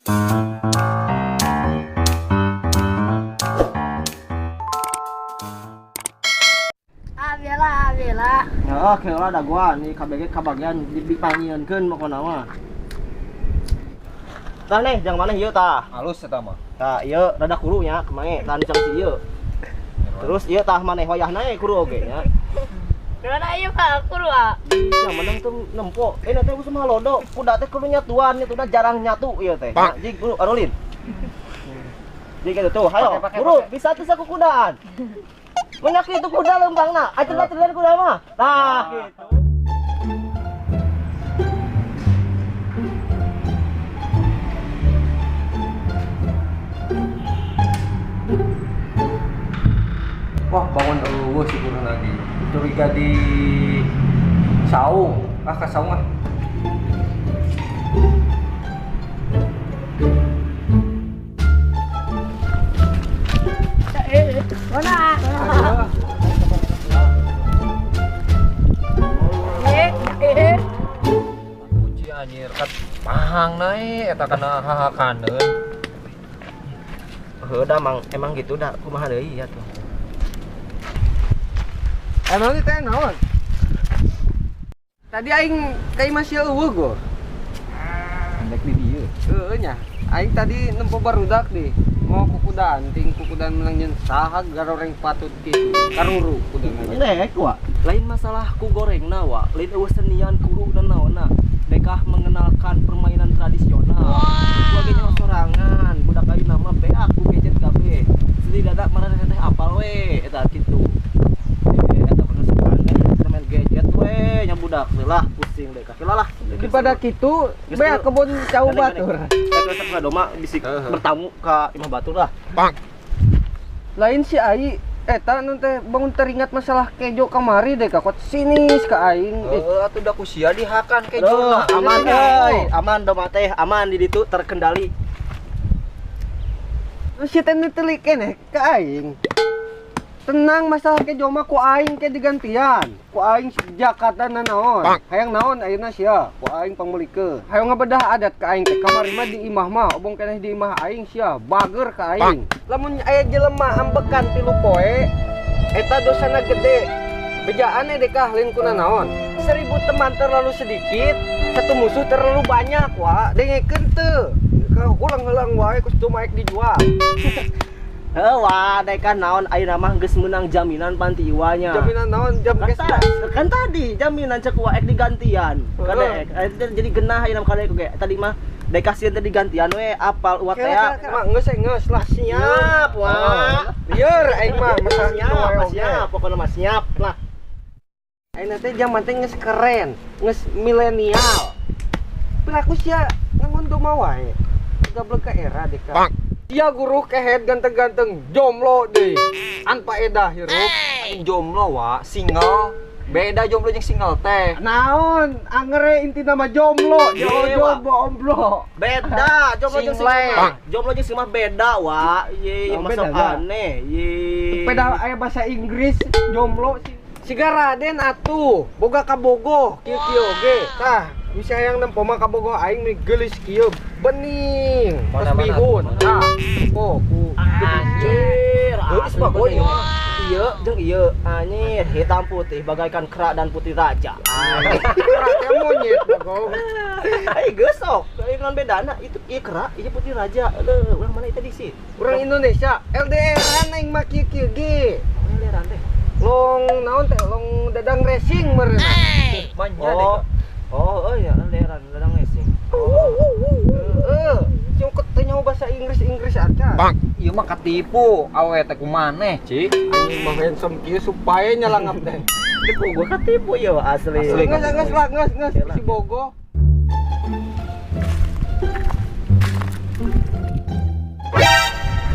Ah, bela, bela. Heeh, keula da gua nih KBG kabagian dipangieunkeun pokona mah. Tah nih, jang maneh ieu tah. Halus eta mah. Tah, ieu rada kuru nya kemae, tah nu si ieu. Terus ieu tah maneh wayahna e kuru oge nya. Mana ieu Pak, aku ah. Iya, menang tuh nempo. Eh, nanti aku sama lodo. Kuda teh kudu nyatuan, itu udah jarang nyatu ieu teh. Nah, jig guru arulin. Jig gitu tuh, hayo. Guru, bisa tuh saku kudaan. Menyaki itu kuda lempangna. Atur atur kuda mah. Nah, gitu. Wah, bangun eueuh si guru lagi. Curiga di saung. Ah, ka saung ah. Mana? Eh, eh. Kunci anjir kat pahang nae eta kana hahakaneun. Heuh, dah mang emang gitu dah kumaha deui ya tuh. Emang itu naon? Tadi aing ka imah sia eueuh go. Pendek di dieu. Heueuh nya. Aing tadi nempo barudak deh. Mau kukudaan, ting kukudaan menang nyen saha garoreng patut kitu. Karuru kudana. Nek wa. Lain masalah ku gorengna wa, lain eueuh senian kuru dan naonna. Dekah mengenalkan permainan tradisional. Gua ge nyaho sorangan, budak ayeuna mah beak ku gadget kabeh. Sedih dadak marane teh apal we eta kitu. Eta bener sepanjang main gadget we nya budak teh lah pusing dekah. Lah lah. Daripada kitu, beak kebun cau batur. Saya ke doma bisi bertamu ka imah batur lah. Lain si ai eta nu teh bangun teringat masalah kejo kamari deh ka kot sinis ka aing. Heeh, atuh da ku sia dihakan Aduh, kejona. aman euy, aman doma teh, aman di ditu terkendali. Terus si teh nitelik keneh ka aing. Tenang masalah kejo mah ku aing ke digantian. Ku aing Jakarta nanaon. Hayang naon ayeuna sia, ku aing pangmeulikeun. Hayang ngabedah adat ka aing teh kamari mah di imah mah obong keneh di imah aing sia, bager ka aing. Lamun aya jelema ambekan 3 poe, eta dosana gede. Bejaan dekah lain kuna naon. 1000 teman terlalu sedikit, 1 musuh terlalu banyak wa. Dengekeun teu. Ulang-ulang wae kus domaek dijual. Heuh, wah, dekah naon ayeuna mah geus meunang jaminan panti iwanya. Jaminan naon jam Kan, geus kan tadi jaminan cek waek digantian. Kadek, jadi genah ayeuna mah kadek oge. Tadi mah dekah sieun teh digantian we apal uat teh. Mah geus geus lah. Siap, wah. Lieur aing mah masalah Siap, siap, pokoknya mah siap lah. Ayeuna teh zaman teh geus keren, geus milenial. Piraku sia ngangon doma wae. Gablek ka era dekah. Iya guru kehead ganteng-ganteng jomblo deh. Anpa edah hirup. Jomblo wa, single. Beda jomblo jeung single teh. Naon angere intina mah jomblo, Iya, jomblo. Beda, jomblo jeung Single. single mah. Jomblo jeung single mah beda, wa. Ye, Oh, masuk beda, dah. aneh. Ye. Beda aya bahasa Inggris jomblo siga Raden atuh, boga kabogoh kieu-kieu oge. Tah, bisa yang nempo mah kabogoh aing mah geulis kieu, bening, terus bihun. Tah, oh ku Anjir, Geulis asli mah bener. ieu. Ieu jeung ieu, anjir, hitam putih bagaikan kera dan putih raja. Kera teh monyet bagong. Ai geus sok, ai naon bedana itu ieu kera, ieu putih raja. Leuh, urang mana tadi sih? Urang Indonesia, LDR-an aing mah kieu-kieu ge. LDR-an teh. Long naon teh, long dadang racing meureun. Manya Oh. deh. Oh, oh iya, LDR-an, dadang racing. Heeh, sing teu nyaho bahasa Inggris-Inggris acan. Ieu mah katipu, awe teh ku maneh, Cik. Anjing mah handsome kieu supaya nyalangap teh. Tipu gua katipu ya asli. Asli. Geus geus lah, geus geus si Bogo.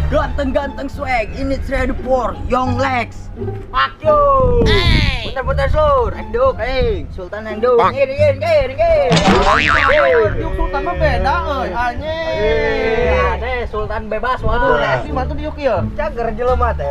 Ganteng-ganteng swag, ini ready for Young Lex. Fuck you. Bentar-bentar sur, Enduk, hey, Sultan Enduk. Ngir, ngir, ngir, ngir. Diuk Sultan mah beda euy, anjing. Aneh, Sultan bebas wah. Aduh, di mana tuh diuk ieu? Cager jelema teh.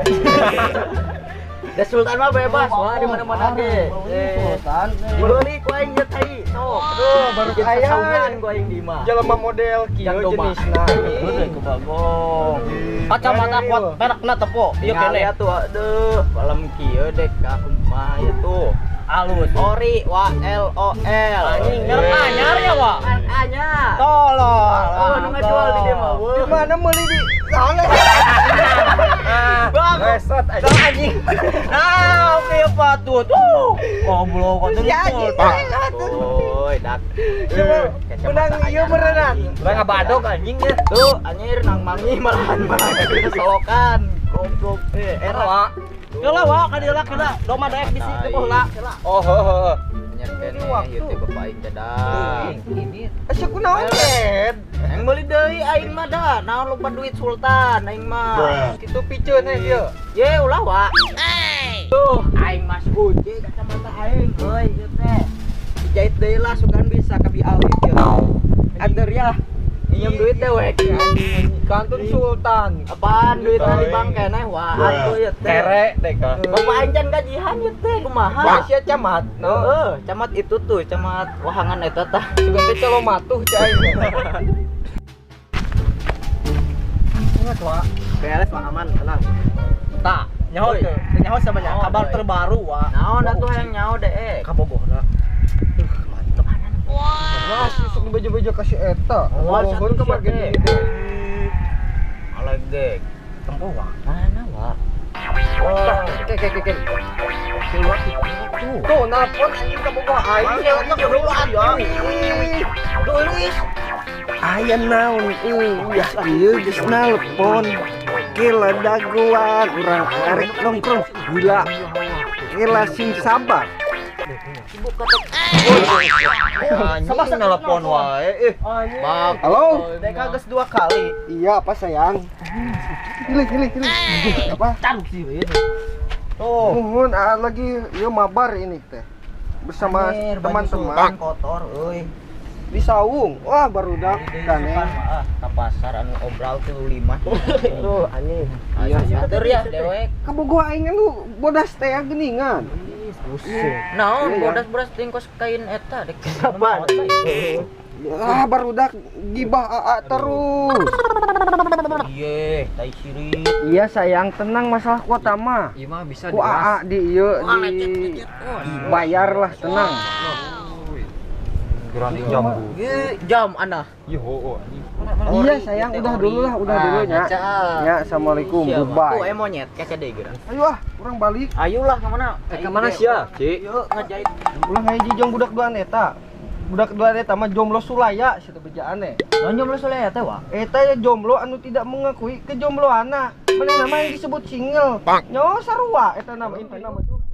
Da Sultan mah bebas wah di mana-mana ge. Sultan. Dibeli ku aing ye tai. Sok. Aduh, baru Bikin kaya. sasaungan ku aing di mah. Jelema model kieu jenisna. Bener ke Bagong. Kacamata kuat merekna tepo. Ieu Tingali kene. atuh aduh, film kieu dek ka kumaha ieu tuh. Alus. Ori wa L O L. Anjing merek anyar ya, Wak. Merek anyar. Tolol. Oh, nu ngajual di dieu mah. Di mana meuli di naon? Bang, Resot anjing. Anjing. Nah, oke patut. Tuh. Goblok kok Si anjing Woi, dak. Coba menang ieu beneran. Urang ngabadog anjing ya. Tuh, anjir nang mangi malahan mah solokan. Goblok eh Era, era. Wak. Heula, Wak, ka dieu lah kena. Doma daek bisi teu heula. Oh, heuh heuh. Anjir kene ieu teh bapak aing teh dah. Ini Asa kunaon Ted? Aing meuli deui aing mah dah. Naon lupa duit Sultan aing mah. Kitu piceun he ieu. Ye ulah wa. Tuh, aing mas uji kacamata aing euy ieu teh. Dijahit deui lah sugan bisa kabi awit ieu. Atur ya. Minjem duit teh wek. Kantun Sultan. Apaan duitna di bank keneh wah atuh ieu teh. tere deh ka. Bapak aing can gajihan ieu teh kumaha? Sia camat. No. Heeh, camat itu tuh, camat wahangan eta tah. Sugan teh calomatuh cai aing. Ingat, Wak. Beres mah aman, tenang. Tak, nyaho Oi. teu. Teu nyaho sama nya. Nyaho, Kabar oi. terbaru, Wak. Naon atuh hayang nyaho deh. Kabogohna. Mantep. Wah, sok dibejo-bejo ka si eta. Wah, Bohong satu kamar sia gede. teh. Aleg dek. Tempo, Wak. Mana wa? Wah, ke ke ke ke. Tuh, nelpon anjing kabogoh aing. Dulu aja. Dulu. Aya naon ulah ieu geus nelpon. Kela dagoan urang arek nongkrong gila. Kela sing sabar. Anjing nelpon wae ih. Bang. Halo? Deka geus 2 kali. Iya, apa sayang? Pilih, pilih, pilih. Apa? Taruk sih ieu. Tuh. Nuhun, lagi ieu mabar ini teh. Bersama teman-teman kotor euy. di saung. Wah, barudak Kan kane. ah ka pasar anu obral 35. Tuh, anjing. Iya, Atur ya dewek. Kabogoh aing anu bodas teh geuningan. Buset. Naon Iya. bodas-bodas tingkos kain eta dek. Apaan? Ah, barudak gibah aa terus. Iya, tai sirik. Iya sayang, tenang masalah kuota mah. Ieu mah bisa Ku AA di ieu di bayar lah tenang. Gerani jambu. Ye, jam ana. Ih, heuh anjing. Iya sayang, udah dulu lah, udah dulu nya. Ya, assalamualaikum, Tuh goodbye. monyet kaca deui geura. Ayo ah, urang balik. Ayolah kemana? Eh, kemana sia, Ci? Yuk ngejahit. Ulah ngahiji jeung budak duaan eta. Budak duaan eta mah jomblo sulaya si teu bejaan eh. Naon jomblo soleh teh wa? Eta ya jomblo anu tidak mengakui kejombloanna. Mana nama yang disebut single. Nyo sarua eta nama inti nama jomblo.